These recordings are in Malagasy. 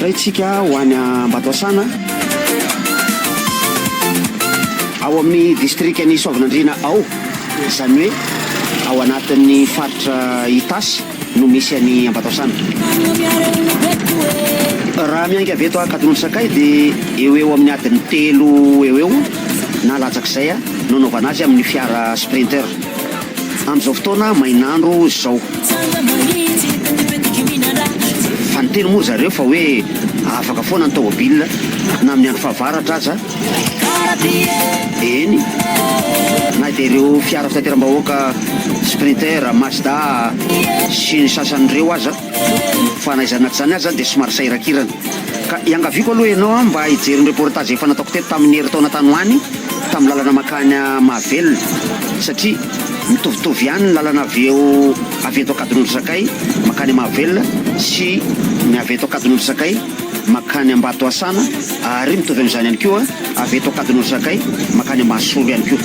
indray tsika ho any Ambatoasana, ao amin'ny distrikan'i Soavinandriana ao, izany hoe ao anatin'ny faritra Itasy no misy an'i Ambatoasana. Raha miainga avy eto Ankadinondry Sakay dia eo ho eo amin'ny adiny telo eo ho eo na latsak'izay no anaovana azy amin'ny fiara Sprinter. Amin'izao fotoana main'andro izao. Fa niteny moa ry zareo fa hoe afaka foana ny taomobil na amin'ny andro fahavaratra aza. Eny, na dia ireo fiara fitateram-bahoaka Sprinter, Mazda sy ny sasany ireo aza. Fa na izany na tsy izany aza dia somary sahirankirana. Ka iangaviako aloha ianao mba hijery ny reportage efa nataoko teto tamin'ny herintaona tany ho any tamin'ny lalana mankany Mahavelona satria mitovitovy ihany ny lalana avy eo avy eto Ankadinondry Sakay mankany Mahavelona sy ny avy eto Ankadinondry Sakay mankany Ambatoasana ary mitovy amin'izany ihany koa avy eto Ankadinondry Sakay mankany Mahasolo ihany koa.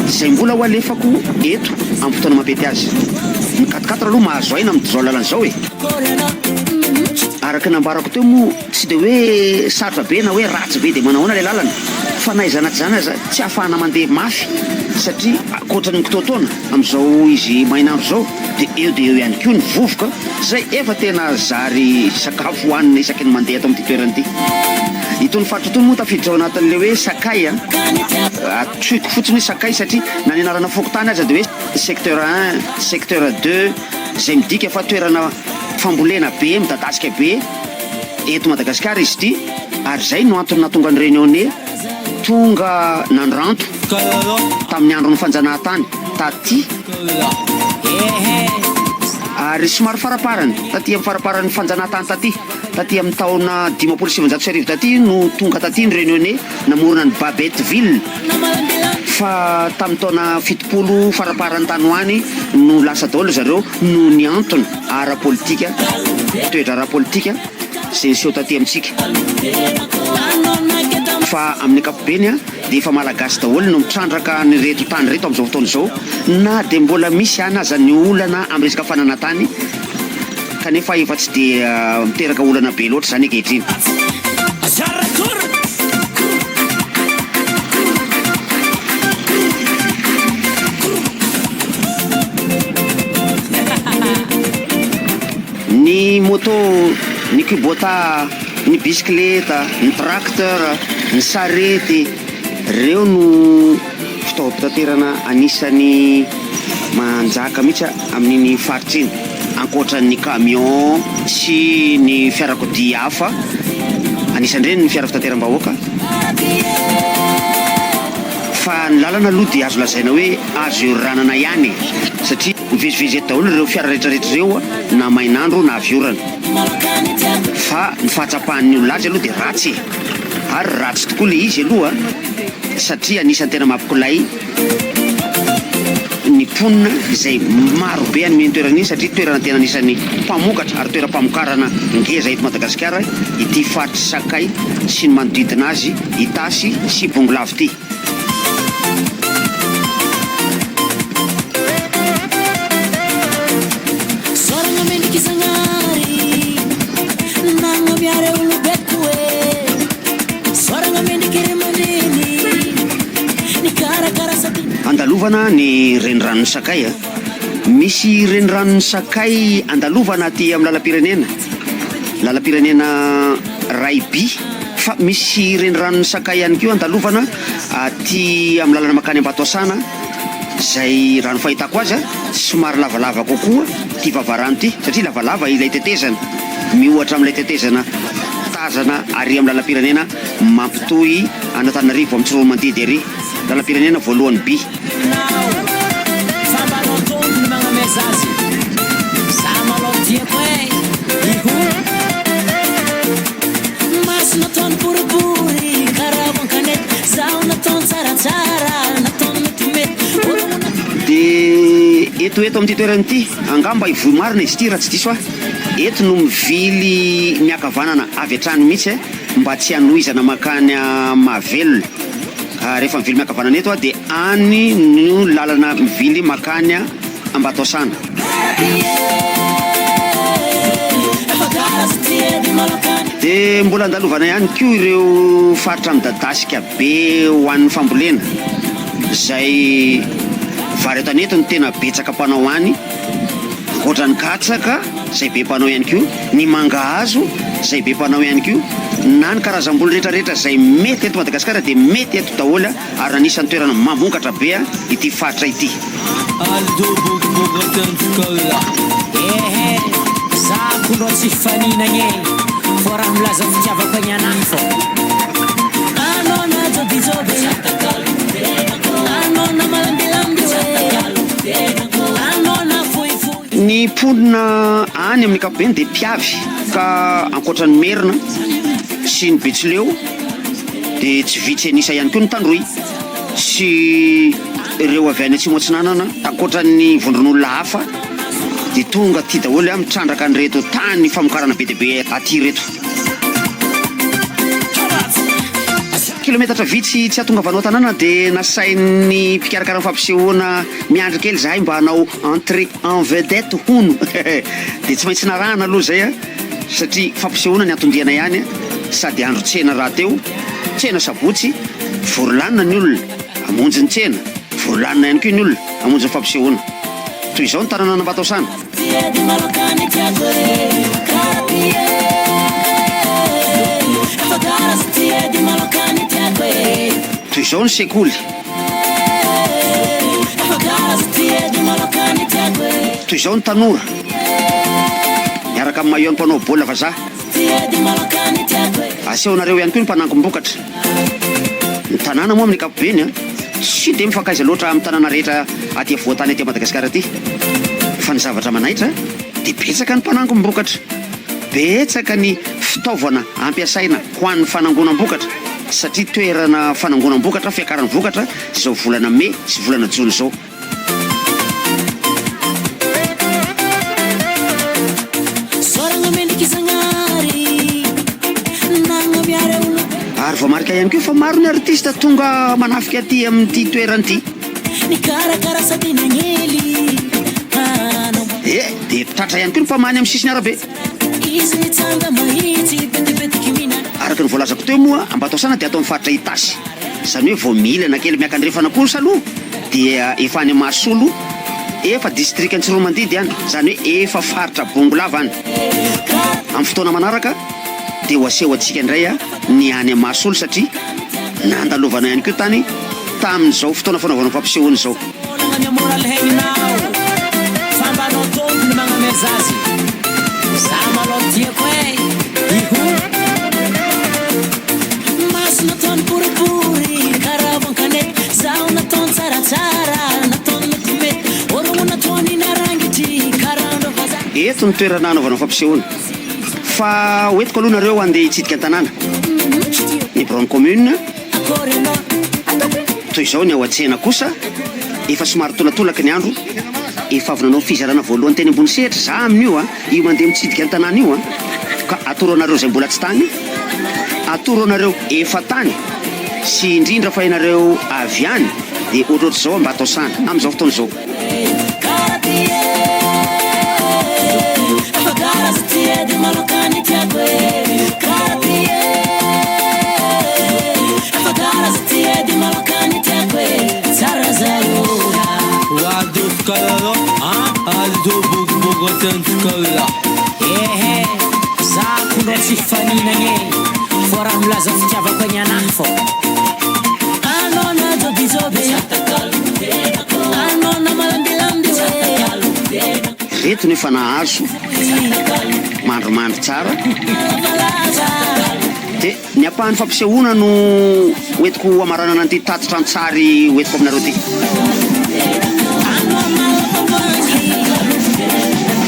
Izay mbola ho alefako eto amin'ny fotoana mampety azy. Ny quatre quatre aloha mahazo aina amin'izao lalana izao e! Araka ny nambarako teo moa tsy dia hoe sarotra be na hoe ratsy be dia manahoana ilay lalana fa na izany na tsy izany aza tsy ahafahana mandeha mafy satria ankoatra ny mikitoatoana amin'izao izy main'andro izao dia eo dia eo ihany koa ny vovoka izay efa tena zary sakafo hohanina isaky ny mandeha eto amin'ity toerana ity. Itony faritra itony moa tafiditra ao anatin'ilay hoe sakay a! Antsoiko fotsiny hoe sakay satria na ny anarana fokontany aza dia hoe secteur un, secteur deux, izay midika fa toerana fambolena be midadasika be eto Madagasikara izy ity ary izay no antony nahatonga ny Réunionnais tonga nandranto tamin'ny andron'ny fanjanahantany taty ary somary faraparany taty amin'ny faraparan'ny fanjanahantany taty taty amin'ny taona 1950 taty no tonga taty ny Réunionnais namorona ny Babetteville fa tamin'ny taona 70 faraparany tany ho any no lasa daholo zareo noho ny antony ara-politika, toe-draharaha politika izay niseho taty amintsika. Fa amin'ny ankapobeny dia efa Malagasy daholo no mitrandraka an'ireto tany ireto amin'izao fotoana izao na dia mbola misy ihany aza ny olana amin'ny resaka fananantany kanefa efa tsy dia miteraka olana be loatra izany ankehitriny. Ny moto, ny kubota, ny bisikileta, ny tracteur, ny sarety, ireo no fitaovam-pitaterana anisan'ny manjaka mihitsy amin'iny faritra iny, ankoatra ny camion sy ny fiarakodia hafa, anisan'ireny ny fiara fitateram-bahoaka. Fa ny lalana aloha dia azo lazaina hoe azo ioranana ihany e! Satria mivezivezy eto daholo ireo fiara rehetrarehetra ireo na main'andro na avy orana. Fa ny fahatsapan'ny olona azy aloha dia ratsy e! Ary ratsy tokoa ilay izy aloha satria anisan'ny tena mampikolay ny mponina izay maro be any amin'iny toerana iny satria toerana tena anisan'ny mpamokatra ary toeram-pamokarana ngeza eto Madagasikara ity faritr'i Sakay sy ny manodidina azy Itasy sy Bongolava ity. Andalovana ny reniranon'i Sakay. Misy reniranon'i Sakay andalovana aty amin'ny lalam-pirenena, lalam-pirenena iray by, fa misy reniranon'i Sakay ihany koa andalovana aty amin'ny lalana mankany Ambatoasana, izay raha ny fahitako azy somary lavalava kokoa ity vavarano ity satria lavalava ilay tetezana miohatra amin'ilay tetezana tazana ary amin'ny lalam-pirenena mampitohy an'Antananarivo amin'ny Tsiroanomandidy ary lalam-pirenena voalohany by. Dia eto eto amin'ity toerana ity, angamba i Vohimarina izy ity raha tsy diso aho, eto no mivily miakavanana avy hatrany mihitsy mba tsy hanohizana mankany Mahavelona. Rehefa mivily miakavanana eto dia any no lalana mivily mankany Ambatoasana. Dia mbola andalovana ihany koa ireo faritra midadasika be ho an'ny fambolena, izay vary an-tanety no tena betsaka mpanao any, ankoatra ny katsaka izay be mpanao ihany koa, ny mangahazo izay be mpanao ihany koa, na ny karazam-boly rehetra rehetra izay mety eto Madagasikara dia mety eto daholo ary anisan'ny toerana mamokatra be ity faritra ity. Ehe, za kondro tsy hifaninagna e, fô raha milaza fitiavako agny anah fô. Anao na jobijoby, anao na malambilamby hoe, anao na fohifohy. Ny mponina any amin'ny ankapobeny dia mpiavy ka ankoatra ny Merina sy ny Betsileo dia tsy vitsy an'isa ihany koa ny Tandroy sy ireo avy any Atsimo Atsinanana ankoatra ny vondron'olona hafa dia tonga aty daholo mitrandraka an'ireto tany famokarana be dia be aty ireto. Kilometatra vitsy tsy hahatongavanao an-tanàna dia nasain'ny mpikarakara ny fampisehoana miandry kely izahay mba hanao entrée en vedette hono. Dia tsy maintsy narahana aloha izay satria fampisehoana ny anton-dianay any sady andro tsena rahateo, tsena sabotsy, vory lanona ny olona hamonjy ny tsena, vory lanona ihany koa ny olona hamonjy ny fampisehoana. Toy izao ny tanànan'Ambataosana. Toy izao ny sekoly. Toy izao ny tanora. Miaraka amin'ny maillot-n'ny mpanao baolina vazaha. Asehonareo ihany koa ny mpanangom-bokatra. Ny tanàna moa amin'ny ankapobeny tsy dia mifankaiza loatra amin'ny tanàna rehetra aty afovoan-tany aty Madagasikara aty. Fa ny zavatra manaitra dia betsaka ny mpanangom-bokatra. Betsaka ny fitaovana ampiasaina ho an'ny fanangonam-bokatra satria toerana fanangonam-bokatra, fiakaran'ny vokatra izao volana mey sy volana jona izao. Ary voamarika ihany koa fa maro ny artista tonga manafika aty amin'ity toerana ity. E, dia tratra ihany koa ny mpamany amin'ny sisin'ny arabe. Araka ny voalazako teo moa, Ambatoasana dia ato amin'ny faritra Itasy. Izany hoe vao mihilana kely miakandrefana kosa aloha dia efa any Mahasolo, efa distrikan'i Tsiroanomandidy any, izany hoe efa faritra Bongolava any. Amin'ny fotoana manaraka dia ho aseho antsika indray ny any Mahasolo satria nandalovana ihany koa tany tamin'izao fotoana fanaovana fampisehoana izao. Eto ny toerana hanaovana fampisehoana. Fa hoentiko aloha nareo handeha hitsidika an-tanàna. Ny biraon'ny commune. Toy izao ny ao an-tsena kosa, efa somary tolatolaka ny andro. Efa avy nanao fizarana voalohany teny ambony sehatra za amin'io an, io mandeha mitsidika an-tanàna io an, ka atoro anareo izay mbola tsy tany, atoro anareo efa tany, sy indrindra fa ianareo avy any dia ohatrohatr'izao Ambatoasana amin'izao fotoana izao. Ireto no efa nahazo mandrimandry tsara dia ny ampahan'ny fampisehoana no hoentiko hamaranana an'ity tatitra an-tsary hoentiko aminareo ity.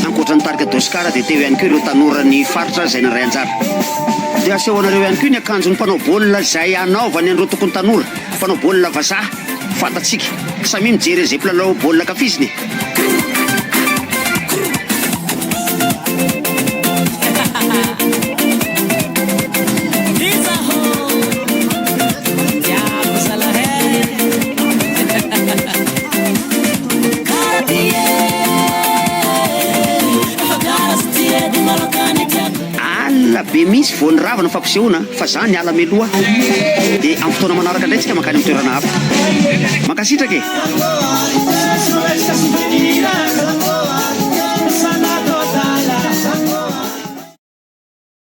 Ankoatra ny tarika Doscar dia teo ihany koa ireo tanoran'ny faritra izay nandray anjara. Dia aseho anareo ihany koa ny akanjon'ny mpanao baolina izay hanaovany an'ireo tokony tanora mpanao baolina vazaha fantatsika. Samia mijery an'izay mpilalao baolina ankafiziny e! Alina be. be mihitsy vao nirava ny fampisehoana fa za niala mialoha dia amin'ny fotoana manaraka indray tsika mankany amin'ny toerana hafa. Mankasitraka e!